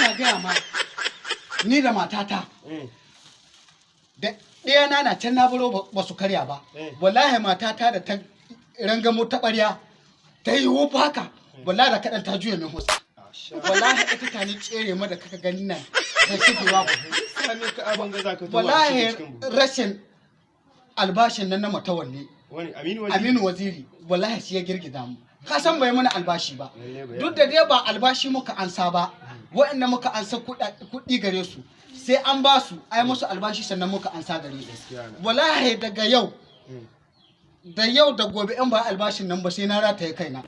Ina gaya ma, ni da matata da ɗaya na can na baro ba su karya ba. Wallahi matata da ta rangamo ta ɓarya ta yi wufa haka, wallahi da kaɗan ta juya min huska. Wallahi ita ta ni tsere ma da kaka gani nan da shigewa buhu. Same ka abin ga zaka Wallahi rashin albashin nan na Matawalle. Wani Aminu Waziri. Aminu Waziri, wallahi shi ya girgiza mu. Ka san bai mana albashi ba. Lalle bai. Duk da dai ba albashi muka ansa ba, waɗanda muka ansa kuɗi gare su sai an ba su ai musu albashi sannan muka ansa gare su. Gaskiya na. Wallahi daga yau da yau da gobe in ba albashin nan ba, sai na rataye kaina.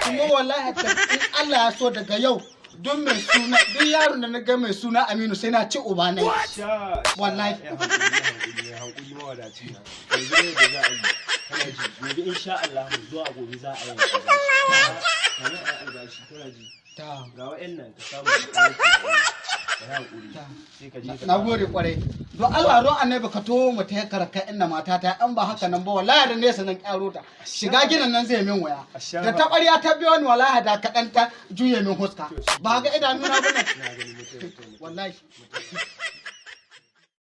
Kuma wallahi in Allah ya so, daga yau duk mai suna, duk yaron da na ga mai suna Aminu, sai na ci uba nai. Sha. Wallahi. Ya hankuri, ya hankuri, ya hankuri mawadaci na. Yanzu ne da za a yi, kana ji, gobe insha Allah zuwa gobe za a yi albashi. Kana a yi albashi, kana ji? Ta. Ga wa'annan ka samu ka yi, ka yi hankuri. Ta. Sai ka je ka Na gode kwarai. Don Allah, don Annabi, ka to mu ta karaka inda matata. In ba haka nan ba, wallahi da nesa nan kyaro ta shiga gidan nan zai min waya. Da taɓarya ta biyo ni, wallahi da kaɗan ta juye min huska. Ba ga idanuna ba nan. Na gani, mutum mutum. Wallahi.